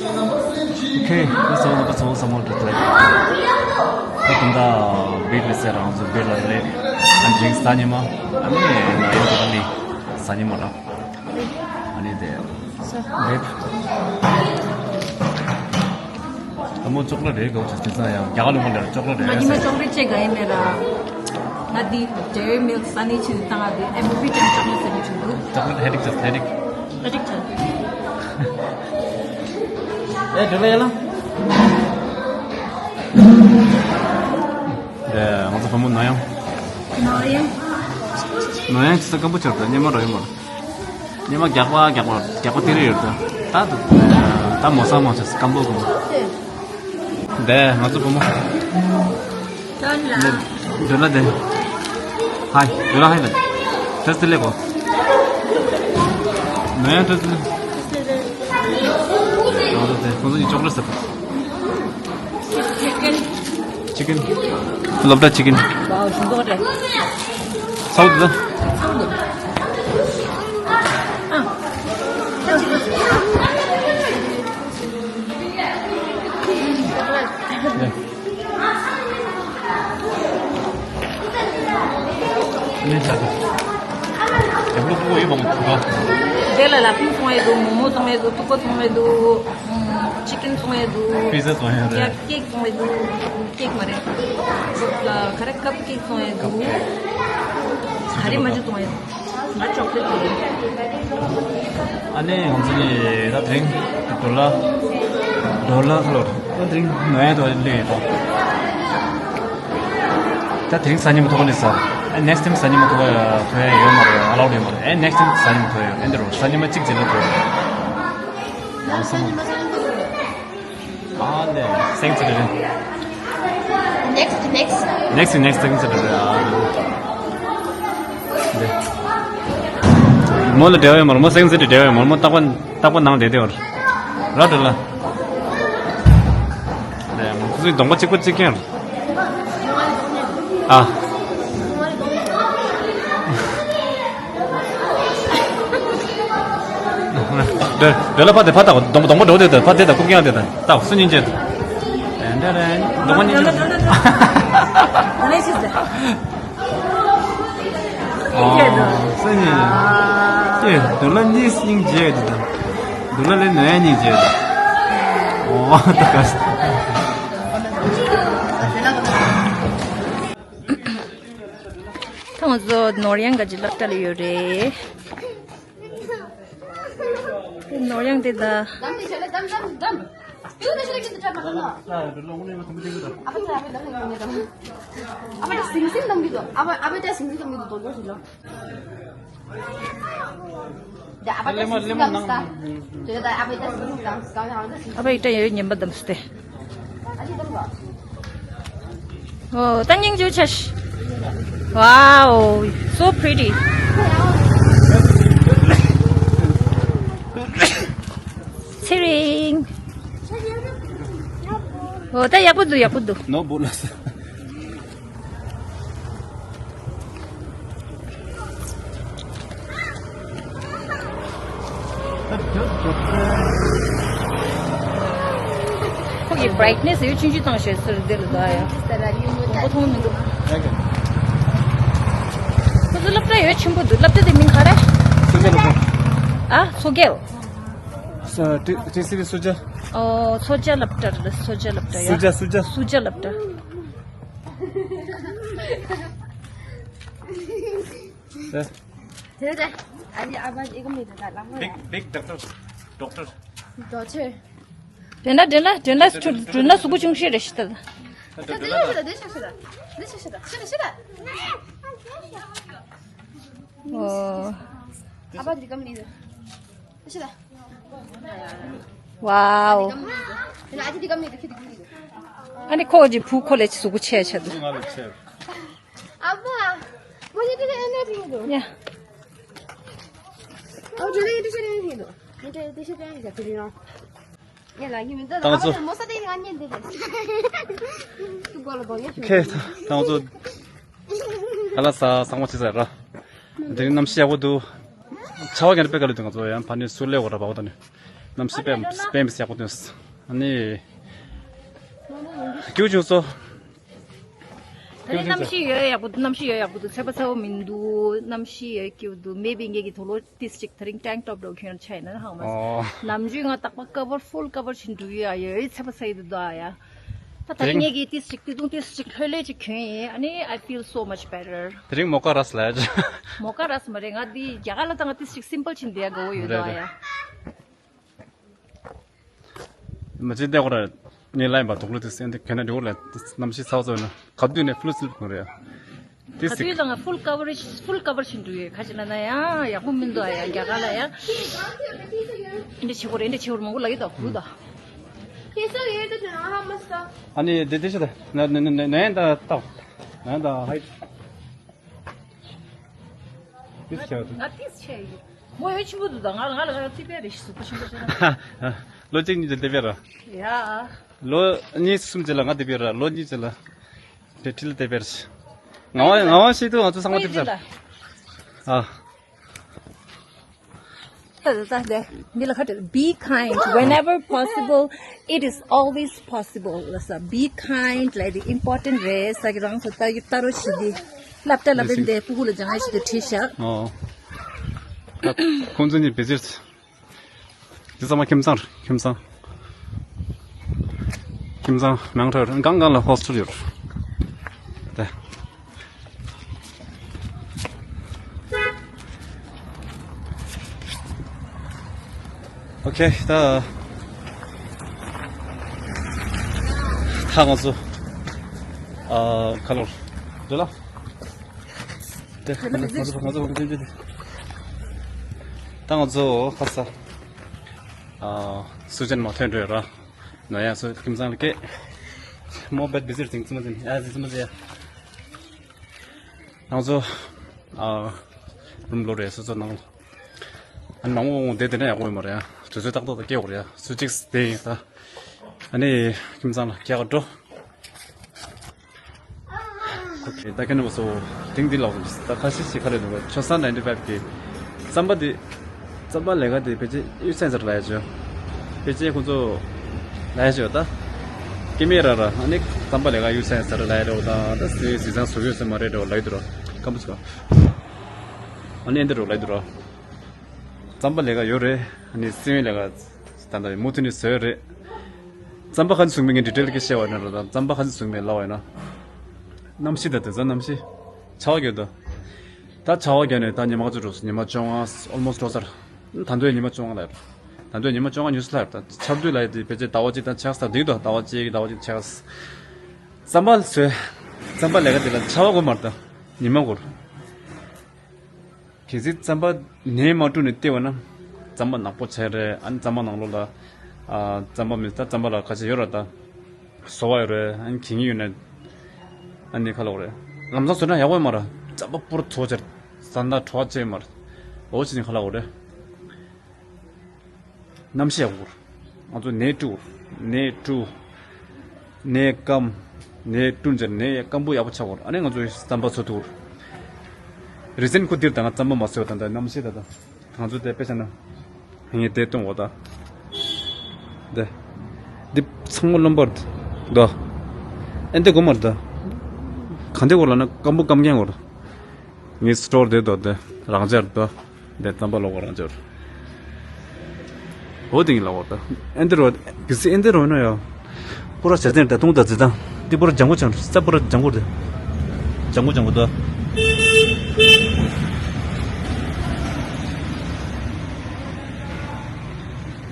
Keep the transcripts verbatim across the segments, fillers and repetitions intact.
ཨོ་ཁེ། ད་ཚོ་ནང་པ་ཚོ་བསམ་བློ་གཏོང་ཐུབ། ད་དུང་ད་བིར་ལ་ཟེར་རང་ཚོ་བིར་ལ་རེད། ཨ་ནི་གཟའ་ཉི་མ། ཨ་ནི་ཡང་དུ་ཨ་ནི་གཟའ་ཉི་མ་ར། ཨ་ནི་དེ་རེད། ད་མོ་ཅོག་ལེ་རེད་གོ་ཅེས་དེ་ཚང་ཡང་རྒྱ་གར་ལུང་པ་ལ་ཅོག་ལེ་རེད། ང་ཉི་མ་ཅོག་ལེ་ཅེས་ག་ཡིན་མེད་ར། ང་འདི་Dairy Milk Sunny ཆུ་བཏང་ང་འདི་ཨེམ་བི་ཅང་ཅོག་ལེ་ཟེར་ནི་ཆུ་འདུག་ཅོག་ལེ་ཧེ་རིག་ཅེས་ཧེ་རིག་ཧེ་རིག་ཅེས། ཨེ་འགྲོ་ལ་ཡ་ལ། ཨེ་ང་ཚོ་བུ་མོ་ནོར་གཡང་། ནོར་གཡང་། ནོར་གཡང་ཅི་ས་སྐམ་པོ་ཆགས་ད་སྙེ་མ་རོ་ཡོད་མ་རེད། སྙེ་མ་རྒྱགས་པ་རྒྱགས་པ་རྒྱགས་པ་དེ་རེད་ཡོད་ད། ད་ད་མོ་ས་མོ་ཆ་སྐམ་པོ་གོ། འདས་ང་ཚོ་བུ་མོ། འདོད་ལ་འདས། ཧའི་འདོད་ལ་ཧའི་ལ། ཏྲེས་ཏི་ལེ་གོ། ནོར་གཡང་ཏྲེས་ཏི་ལེ། ང་ཚོ་དེ་ཁོང་ཚོ་གཉིས་ཅོག་ལེ་ཟེར། ཅི་ཀིན། སློབ་གྲྭ་ཅི་ཀིན། ཝའོ་ཞིམ་མདོག་རེད། ཚ་བོ་འདུག་ད། ཚ་བོ་འདུག་ཨ། ད་ཅི་ཀིན། ནས་ཆགས་འདུག་དེ་ལ་ལ་ཕིང་ཚོང་ཡས་འདུག་མོག་མོག་ཚོང་ཡས་འདུག་ཐུག་པ་ཚོང་ཡས་འདུག་ཅི་ཀིན་ཚོང་ཡས་འདུག་པི་ཛ་ཚོང་ཡས་རེད། ཀེག་ཚོང་ཡས་འདུག་ཀེག་མ་རེད། ག་རེ་ཀབ་ཀེག་ཚོང་ཡས་འདུག་ག་རེ་མ་འཇུ་ཚོང་ཡས་འདུག་ང་ཅོག་ལེ་ཊི་ཨ་ནི་ང་ཚོ་ནི་ད་དེ་རིང་ཌོ་ལར་ཌོ་ལར་ཁ་ལོ་ད་དེ་རིང་ནོར་གཡང་དུ་སླེབས་ཡོད་དོ། ད་དེ་རིང་གཟའ་ཉི་མ་ཐུག་ག་ནས་ཟ། ཨ་ནེགསི་ཊའིམ་གཟའ་ཉི་མ་ཐུག་ག་ཐུག་ཡ་ཡོད་མ་རེད། ཨ་ལའུ་ཌི་ཡོད་མ་རེད། ཨ་ནེགསི་ཊའིམ་གཟའ་ཉི་མ་ཐུག་ཡ་ཡོད། ཨེ་འདི་རུ་གཟའ་ཉི་མ་གཅིག་རྗེས་ལ་ཐུག་ཡ་ཡོད། ལམ་སང་ཨ་ལེ་སེང་ཚེ་རེད། Next, next. Next, next, second Saturday. ཨ་ལེ། མོ་ལ་འབྲེལ་བ་ཡོད་མ་རེད། མོ་སེང་ཚེ་འབྲེལ་བ་ཡོད་མ་རེད། མོ་རྟག་པ་རྟག་པ་ནང་བསྡད་དེ་བར་ར་འདྲ་ལ། ལེ་མོ་ཁོ་ཚོའི་གདོང་པ་གཅིག་པ་གཅིག་རྐྱང་རེད། ཨ། འདི་འདི་ལ་ཕ་དེ་ཕ་ད་གདོང་གདོང་པ་འགྲོ་དེ་ད་ཕ་དེ་ད་ཀུ་ཀྱང་དེ་ད་ད་སུ་ཉིན་བྱེད། འདི་རེད་གདོང་པ་ཉིན་བྱེད། ཨོ་སུ་ཉིན་ཀྱེ་འདི་ལ་གཉིས་སྙིང་རྗེ་དེ་ད་འདི་ལ་ལས་ནོར་གཡང་སྙིང་རྗེ་དེ་ཨོ་ད་ག་ད་ང་ཚོ་ནོར་གཡང་ག་ཅི་སློབ་གྲྭ་ལ་ཡོད་རེད། ནོར་གཡང་དེ་ད། ཨ་ཕ་ཡིག་ཡོད་ཉན་པ་དམ་སྟེ། ཨོ་ད་སྙིང་རྗེ་ཆེ། Wow, so pretty. ཚེ་རིང་། ཨོ་ད་ཡག་པོ་འདུག་ཡག་པོ་འདུག་ནོ་བུ་ལ་ས། ཁོ་གི་བྷ་རའིཊ་ནེ་སི་ཡོད་ཆུང་ཆུང་བཏང་ཤོད་ཟེར་འདི་ལ་ད་ཡ། མགོ་མཐོང་མི་འདུག་ཁོ་ཚོ་སློབ་གྲྭ་ཡོད་ཆེན་པོ་འདུག་སློབ་གྲྭ་དེ་མིང་ག་རེ། སུ་ཇ་སློབ་གྲྭ། ཨ་མཚོ་རྒྱལ། ས་ཏི་ཏི་སི་ཏི་སུ་ཇ། ཨོ་མཚོ་རྒྱལ་སློབ་གྲྭ་རེད། མཚོ་རྒྱལ་སློབ་གྲྭ་ཡ། སུ་ཇ་སུ་ཇ། སུ་ཇ་སློབ་གྲྭ། ཨེ། དེ་དེ། ཨ་ནི་ཨ་ཕ་ཨི་ཀ་མི་དེ་ད་ལམ་ཡ། Big, big doctor, doctor. Doctor. དྲན་ལ་དྲན་ལ་དྲན་ལ་དྲན་ལ་གཟུགས་པོ་ཆུང་ཤོས་རེད་ཤི་ད། ད་དེ་ལ་ཤི་ད་དེ་ཤི་ཤི་ད་དེ་ཤི་ཤི་ད་ཤི་ད་ཤི་ད། ཨོ། ཨ་ཕ་འདི་ཀ་མི་དེ་ཤི་ད། Wow. ཨ་ནི་ཁོ་གི་བུ་ཁོ་ལས་གཟུགས་པོ་ཆེ་ཆེ་འདུག་ང་ལ་ཆེ། ཨ་མ། ང་ཡི་དེ་ཨེ་ནས་རིང་འདུག་ཡ། ཨ་ཇོ་ལེ་ཡི་དེ་ཤེས་རིང་འདུག་ཡི་དེ་དེ་ཤེས་རིང་འདུག་ཡ་ལ་ཡི་མི་འདུག་ད་ང་ཚོ། ཨ་མོ་ས་དེ་ང་ཉན་དེ་དེ། ཏུ་གོ་ལ་བང་ཡ་ཤོད། ཁེ་ད་ང་ཚོ། ཨ་ལ་ས་ས་ངོ་ཆེ་ས་ར། དེ་རིང་གནམ་གཤིས་ཡག་པོ་འདུག་ཆར་པ་གན་རེ་པེ་ག་ལེ་འདུག་ང་ཚོ་ཡང་ཕ་ནི་སུ་ལེ་འོ་ར་བ་འོ་ད་ནི། གནམ་གཤིས་དཔེ་དཔེ་མི་སྲིད་ཡག་པོ་ཐོན་སོང་། ཨ་ནི་སྐྱིད་པོ་བྱུང་སོང་། ད་རེས་གནམ་གཤིས་ཡོད་ཡག་པོ་འདུག་གནམ་གཤིས་ཡོད་ཡག་པོ་འདུག་ཚད་པ་ཚ་པོ་མི་འདུག་གནམ་གཤིས་ཡོད་སྐྱིད་པོ་འདུག་མེ་བི་ངེད་ཀྱི་དུག་ལོག་ཏིས་ཅིག་ད་རིང་ཊེང་ཊོབ་འདྲ་བོ་གྱོན་ཆ་ཡིན་ན་ཧང་མ་སོང་། ཨོ། ནམ་རྒྱུན་ང་རྟག་པར་ཀ་བར་ཧྥུལ་ཀ་བར་བྱེད་འགྲོ་གི་ཡོད་ཡ། ཡོད་ཚད་པ་ཚ་ཡི་འདུག་ད་ཡ། ད་ད་རིང་ངེད་ཀྱི་ཏིས་ཅིག་ཏི་ཏུང་ཏིས་ཅིག་ལྷོད་ལྷོད་ཅིག་གྱོན་ཡིན། ཨ་ནི་I feel so much better། དེ་རིང་མོ་ཀ་རས་ལ་ཡ། མོ་ཀ་རས་མ་རེད། ང་འདི་རྒྱ་གར་ལ་ད་ང་ཏིས་ཅིག་སིམ་པལ་ཕྱིན་བསྡད་དགོས་ཡོད་ད་རེད་ཡ། མ་ཅི་བལྟས་ཁོ་ར་ངའི་ལ་ཡིན་པ་དུག་ལོག་ཏིས་ཨེ་འདི་གྱོན་ན་འགྲིག་གོ་ལ། གནམ་གཤིས་ཚ་བ་ཚ་བ་ན་ག་དུས་ནས་ཧྥུལ་སི་ལིབ་གྱོན་རེད་ཡ། ཏིས་ག་ཅིག་དུས་ལ་ང་ཧྥུལ་ཀ་བར་ཧྥུལ་ཀ་བར་བྱེད་འགྲོ་ཡོད། ཁ་ཅིག་ལ་ན་ཡང་ཡག་པོ་མི་འདུག་ཨ་ཡ། རྒྱ་གར་ལ་ཡ། འདི་བྱེད་དགོས་རེད། འདི་བྱེད་དགོས་རེད། མང་པོ་ལབ་ཀྱི་འདུག་གུ་དང་། ཨ་ནི་དེ་དེ་ཤི་ད་ན་ན་ན་ན་ཡན་ད་ཏོ་ན་ཡན་ད་ཧའི། ཏིས་ཆེ་བ་དུ། ང་ཏིས་ཆེ་ཡོད། མོ་ཡོད་ཆེན་པོ་འདུག་ད་ང་ལ་ང་ལ་ང་ལ་ཏི་པའི་རེ་ཞིག་གཟུགས་པོ་ཆེན་པོ་ཆེ་ན། ལོ་གཅིག་གཉིས་ཀྱི་ཏི་པའི་ར། ཡ། ལོ་གཉིས་གསུམ་ཅིག་ལ་ང་ཏི་པའི་ར། ལོ་གཉིས་ཅིག་ལ་ཏི་ཏི་ལ་ཏི་པའི་ར། ང་བ་ང་བ་ཤེས་དུས་ང་ཚོ་ཚང་མ་ཏི་པའི་ར། ཨ། ད་ད་ད་འདི་ལ་ཁ་བྲལ། Be kind whenever possible. It is always possible. ལ་ས། Be kind ལ་དེ་ཨིམ་པོར་ཊེན་ཊི་རེད། ས་གི་རང་ཚོ་ལྟ་གི་ལྟ་རོགས་བྱེད་དེ། སླབ་གྲྭ་སླབ་པའི་འདི་ཕྲུ་གུ་ལ་སྦྱང་ཡ་ཞིག་དེ་ཁྲིད་ཤག་ཨོ། ད་ཁོང་ཚོ་གཉིས་བེ་ཟེར། འདི་ཚང་མ་ཁྱིམ་ཚང་རེད། ཁྱིམ་ཚང་། ཁྱིམ་ཚང་མང་ཐོག་རེད། གང་གང་ལ་ཧོ་སི་ཊེལ་ཡོད་རེད། ད། ཨོ་ཁེ། ད་ད་ང་ཚོ་ཨ་ཁ་ལོར་འདི་ལ་དེ་ང་ཚོ་ང་ཚོ་ང་ཚོ་ད་ང་ཚོ་ཁ་ས་ཨ་སུ་ཅན་མ་ཐོན་འགྲོ་ཡ་ར་ནོ་ཡ་སུ་ཁྱིམ་ཚང་ལ་སྐད་མོ་བད་བི་ཟིར་ཐིང་ཙི་མ་ཙི་ཡ་ཟི་ཙི་མ་ཙི་ཡ། ང་ཚོ་ཨ་རུམ་ལོ་རེ་སོ་སོ་ནང་ལ་ཨ་ནང་འོང་དེ་དེ་ནས་ཡག་པོ་ཡོད་མ་རེད་ཨ། དུས་ཚོད་ཏག་ཏག་ཏུ་སྐྱེལ་དགོས་རེད་ཨ། སུ་གཅིག་དེ་ཡིན་ད། ཨ་ནི་ཁྱིམ་ཚང་ལ་སྐྱེལ་ག་འགྲོ། ཨོ་ཁེ། ད་ཁྱེད་རྣམ་པ་ཚོ་དེང་འདི་ལ་ད་ཁ་ཤས་ཤིག་ག་རེ་འདུག་ག་ཆོས་བཟང་ནའིན་ཊི་ཕའིབ་ཀྱི་རྩམ་པ་འདི། རྩམ་པ་ལས་ཀ་དེ་ཕལ་ཆེར་གཡུལ་ས་ཡིན་ས་རེད་ལབ་ཡ་ཅོ། ཕལ་ཆེར་ཁོང་ཚོ་ལབ་ཡ་ཅོ་ད། སྐྱེ་དམན་ར་ར་ཨ་ནི་རྩམ་པ་ལས་ཀ་གཡུལ་ས་ཡིན་ས་རེད་ལབ་ཡ་རེད་འོ། ད་ད་སི་སི་སང་བཟོ་གི་ཡོད་ས་མ་རེད་འགྲོ་ལབ་ཡི་འདུག་ར་སྐམ་པོ་ཅིག་ཨ་ནི་ཨེ་འདི་འགྲོ་ལབ་ཡི་འདུག་ར། རྩམ་པ་ལས་ཀ་ཡོད་རེད། ཨ་ནི་སི་ཝིང་ལས་ཀ་ད་ལྟ་མུ་མཐུད་ནས་བཟོས་རེད། རྩམ་པ་ག་ཚོད་བཟུང་མིན་ངས་ཌི་ཊེལ་གྱི་བཤད་པ་ནི་ར་ད་རྩམ་པ་ག་ཚོད་བཟུང་མིན་ལབ་པ་ཡིན་ན། གནམ་གཤིས་དང་དེ་ཚོ་གནམ་གཤིས། ཆར་པ་བརྒྱབ་འདུག་ད་ཆར་པ་བརྒྱབ་ནས་ད་ཉི་མ་ག་ཚོད་འགྲོ་སོང་། ཉི་མ་བཅོ་ལྔ་ཨོལ་མོ་སི་འགྲོ་ཚར། ད་དུང་ཉི་མ་བཅོ་ལྔ་ལ་ཡོད། ད་དུང་ཉི་མ་བཅོ་ལྔ་ཉི་ཤུ་ལྷག་ཡོད། ད་ཆར་དུས་ལ་ཡོད་དེ་ཕལ་ཆེར་ཟླ་བ་གཅིག་དང་ཕྱེད་ཀ་ཙམ་འགྲིག་འདུག་ཟླ་བ་གཅིག་ཟླ་བ་གཅིག་ཕྱེད་ཀ་ཙམ། རྩམ་པ་བཟོས། རྩམ་པ་ལས་ཀ་དེ་ལ་ཆར་པ་དགོས་མ་རེད་ད། ཉི་མ་དགོས་རེད། གལ་སྲིད་རྩམ་པ་ནས་མ་བཀྲུས་ནས་བལྟས་པ་ན། རྩམ་པ་ནག་པོ་ཆགས་རེད། ཨ་ནི་རྩམ་པ་ནང་ལོགས་ལ། ཨ་རྩམ་པ་མི་ད་རྩམ་པ་ལ་ཁ་ཤས་ཡོད་ར་ད། སོ་བ་ཡོད་རེད། ཨ་ནི་གྱེན་ཡོད་ནས། ཨ་ནི་ཁ་ལོག་རེད། ལམ་སང་བཟོས་ན་ཡག་པོ་ཡོད་མ་རེད། རྩམ་པ་པུར་ཚོ་ཆེར། ས་མདའ་བྲོ་བ་ཆེ་མ་རེད། འོ་ཅི་ནི་ཁ་ལོག་རེད། གནམ་གཤིས་ཡག་པོ་དགོས། ང་ཚོ་ནས་བཀྲུ། ནས་བཀྲུ། ནས་སྐམ། ནས་བཀྲུ་འཇལ་ནས་སྐམ་པོ་ཡག་པོ་ཆགས་དགོས། ཨ་ནི་ང་ཚོ་རྩམ་པ་བཟོ་ཐུབ། རི་ཟན་ཁུ་དིར་དང་རྩམ་པ་མ་བཟོས་པ་དང་ད་གནམ་གཤིས་ད་ད་ང་ཚོ་དེ་དཔེ་བྱས་ན་ངས་དེ་གཏོང་བ་ད། དེ། འདི་ཚང་མ་རློན་པར་ད། ཨེ་འདི་དགོས་མ་རེད་ད། ག་འདི་དགོས་ལབ་ན་སྐམ་པོ་སྐམ་མཁན་དགོས་རེད། ངའི་སི་ཊོར་དེ་དོ་དེ་རང་འཇགས་དོ། དེ་རྩམ་པ་ལོག་པ་རང་འཇགས། འོ་དེ་ངའི་ལོག་པ་དོ། ཨེ་འདི་རོ། གི་སི་ཨེ་འདི་རོ་ནོ་ཡོ། པུ་ར་ཞལ་ཚན་ད་ཐུང་ད་ཛི་དང་། འདི་པུ་ར་ལྗང་གུ་ལྗང་གུ་ས་པུ་ར་ལྗང་གུ་དེ། ལྗང་གུ་ལྗང་གུ་དོ།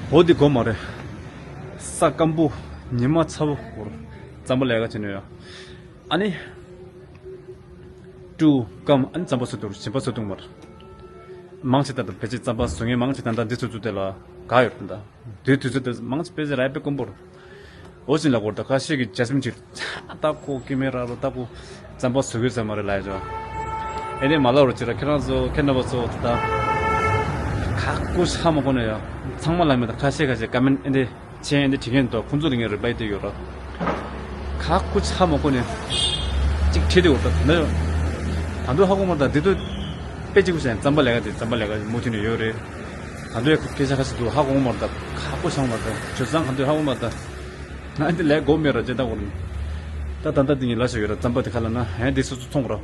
འོ་དེ་དགོས་མ་རེད། ས་སྐམ་པོ། ཉི་མ་ཚ་པོ་སྐོར། རྩམ་པ་ལས་ཀ་བྱེད་ནོ་ཡོ། ཨ་ནི། བཀྲུ། སྐམ། ཨ་ནི་རྩམ་པ་བཟོ་དུས་ཞིམ་པ་བཟོ་དུས་མར། མང་ཆེ་ད་ལྟ་ཕལ་ཆེར་རྩམ་པ་བཟོ་མཁན་མང་ཆེ་ད་ལྟ་འདི་ཚོ་ཚོ་དེ་ལ་དགའ་ཡོད་ད། དུས་དུས་ཚོད་དེ་མང་ཆེ་ཕལ་ཆེར་ར་དཔེ་དཀོན་པོ་རེད། འོ་ཅི་ལ་གོ་ད་ཁ་ཤས་ཀྱི་ཇ་སི་མིན་ཅིག་ད་ཁོ་ཀི་མེ་ར་རོ་ད་ཁོ་རྩམ་པ་བཟོ་གི་ཟེར་མ་རེད་ལ་ཡ་ཇོ། ཨེ་ནས་མ་ལ་རོ་ཅི་ར་ཁྱེད་རང་ཚོ་ཁྱེད་རྣམ་པ་ཚོ་ད། ཁ་ཁོ་ཆ་མ་གོ་ནས་ཡ། ཚང་མ་ལ་མེད་ད་ཁ་ཤས་ཁ་ཤས་ཀ་མེན་ཨེ་འདི། ཆེན་འདི་བྲིས་མཁན་དང་ཁོང་ཚོ་ལ་ངས་རེ་བ་ཡི་དེ་ཡོད་ར། ཁ་ཁུ་ཆ་མ་གོ་ནས་གཅིག་ཁྲིད་དེ་ཡོད་ར། ད་ད་དུང་ཧ་གོ་མ་ད་འདི་དུས་དཔེ་གཅིག་པུ་བྱས་རྩམ་པ་ལས་ཀ་དེ་རྩམ་པ་ལས་ཀ་མུ་མཐུད་ནས་ཡོད་རེད། ག་འདྲའི་སྐད་ཆ་ཁ་ཤས་འདུག་ཧ་གོ་མ་རེད་ད། ཁག་པོ་བྱུང་མ་རེད་ད། བྱས་ཙང་ག་འདྲའི་ཧ་གོ་མ་རེད་ད། ང་འདི་ལས་གོ་མེད་ར་ཇེ་ད་གོ་ར། ད་ད་ལྟ་འདི་ངས་ལ་ཞོ་ཡོད་ར། རྩམ་པ་དེ་ཁ་ལ་ན་ཧན་འདི་སོ་སོ་ཚོང་ར།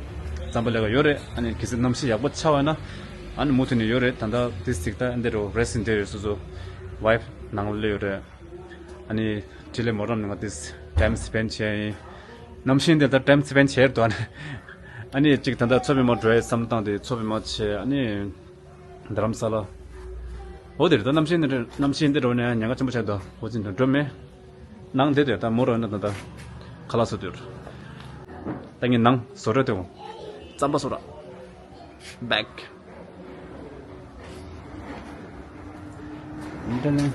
རྩམ་པ་ལས་ཀ་ཡོད་རེད། ཨ་ནི་གལ་སྲིད་གནམ་གཤིས་ཡག་པོ་ཆགས་པ་ན་ཨ་ནི་མུ་མཐུད་ནས་ཡོད་རེད། ད་ལྟ་འདི་སིག་ད་འདི་རུ་རེ་སིན་དེ་ཡོད། སོ་སོ་ཝའིཕ་ནང་ལ་ཡོད་རེད། ཨ་ནི་ཁྲི་ལེ་མོ་རམ་ནི་ང་འདི་ཊའིམ་སི་པེན་བྱས་ཡིན། གནམ་གཤིས་འདི་ད་ཊའིམ་སི་པེན་བྱས་རེད་དོ། ཨ་ནི་ཨ་ནི་གཅིག་ད་ལྟ་མཚོ་པདྨ་འགྲོ་ཡའི་བསམ་བློ་བཏང་སྟེ་མཚོ་པདྨ་བྱས། ཨ་ནི་རྡ་རམ་ས་ལ། འོ་དེ་རེད་ད། གནམ་གཤིས་འདི་རེད། གནམ་གཤིས་འདི་རོ་ནས་ཉེན་ཁ་ཆེན་པོ་ཆགས་འདུག་འོ་ཅི་འདྲ་འགྲོ་མེད། ནང་དེ་དེ་ད་མོ་རོ་ན་ད་ད་ཁ་ལག་བཟོ་དུས། ད་ངས་ནང་བཟོ་གྲྭ་དེ་འོ། རྩམ་པ་བཟོ་གྲྭ། བེག་འདི་ནི།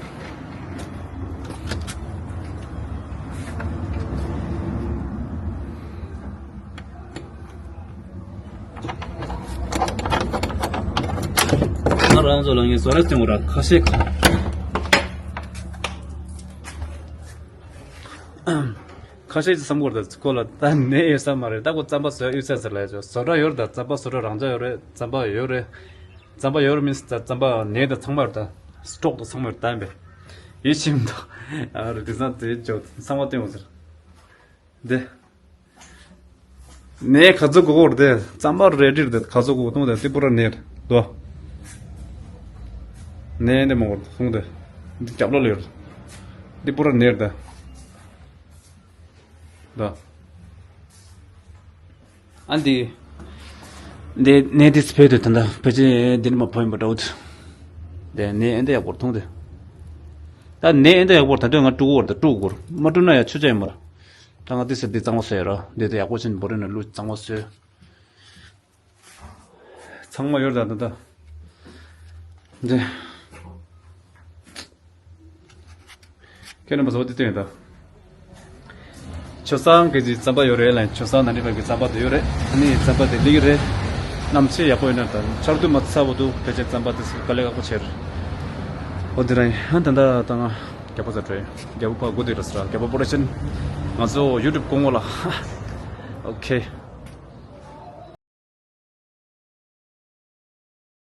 ང་རང་ཚོ་ལ་ངས་བཟོ་ར་སྟོན་དགོས་ར། ཁ་ཤས་ཁ་ཤས་ཀྱིས་བསམ་གྱི་ཡོད་རེད་ད། ཁོ་ལ་ད་ནས་ཡོད་ས་མ་རེད། ད་ཁོ་རྩམ་པ་བཟོ་ཡ་ཡོད་ས་ཟེར་ལ་ཡོད། བཟོ་གྲྭ་ཡོད་རེད་ད། རྩམ་པ་བཟོ་གྲྭ་རང་འཇགས་ཡོད་རེད། རྩམ་པ་ཡོད་རེད། རྩམ་པ་ཡོད་རེད་མིན་ད། རྩམ་པ་ནས་ད་ཚང་མ་ཡོད་རེད་ད། སི་ཊོག་ད་ཚང་མ་ཡོད་རེད་ད། ཡིན་པས་ཡིད་ཆེས་མི་འདུག་ཨ་རེ་དེང་སང་དེ་ཅོ་ཚང་མ་སྟོན་འོང་ཟེར། འདི། ནས་ག་ཚོད་དགོས་རེད་དེ། རྩམ་པ་རེ་ཌི་རེད་དེ། ག་ཚོད་དགོས་གཏོང་དེ། དེ་པུ་ར་ནས་རེད་དོ། ནས་འདི་མ་གོ་སོང་དེ། འདི་རྒྱབ་ལོགས་ལ་ཡོད་རེད། འདི་པུ་ར་ནས་རེད་དེ། དོ། ཨ་འདི། འདི་ནས་འདི་སྤེ་དེ་ད་ལྟ་ཕལ་ཆེར་འདི་ནས་མ་ཕོ་ཡིན་པ་འདྲ་བོ་དེ། དེ་ནས་འདི་ཡག་པོ་མཐོང་དེ། ད་ནས་འདི་ཡག་པོ་ད་དུང་ང་དཀྲུག་གོ་ད་དཀྲུག་གོ་མ་དཀྲུག་ན་ཡ་ཆུ་ཆ་ཡིན་པ་ར། ད་ང་འདི་ཟེར་འདི་གཙང་མ་བཟོས་ཡོད་ར། འདི་དེ་ཡག་པོ་ཕྱིན་བོ་རེ་ན་ལུ་གཙང་མ་བཟོས། ཚང་མ་ཡོད་ར་ད་ད། འདི། ཁྱེད་རྣམ་པ་ཚོ་འདི་སྟོན་ཡོད་ད། ཆོས་སང་གི་རྩམ་པ་ཡོད་རེད་ལ། ཆོས་སང་ན་ནི་བ་གི་རྩམ་པ་དེ་ཡོད་རེད། ཨ་ནི་རྩམ་པ་དེ་ལིག་རེད། གནམ་གཤིས་ཡག་པོ་ཡོད་ན་ད་ཆར་དུས་མ་ཚ་བོ་འདུག་ཕལ་ཆེར་རྩམ་པ་དེ་སུ་དཀའ་ལས་ཁག་པོ་ཆེ་རེད། འོ་དེ་རང་ཡིན། ད་ད་ད་ང་རྒྱལ་པོ་ཚ་བྲོས། རྒྱལ་པོ་ཕ་དགོ་དུས་ར་སུ་ར་རྒྱལ་པོ་པོ་ར་ཆེན། ང་ཚོ་ཡུ་ཊུབ་སྐུ་ངོ་ལ། ཨོ་ཁེ།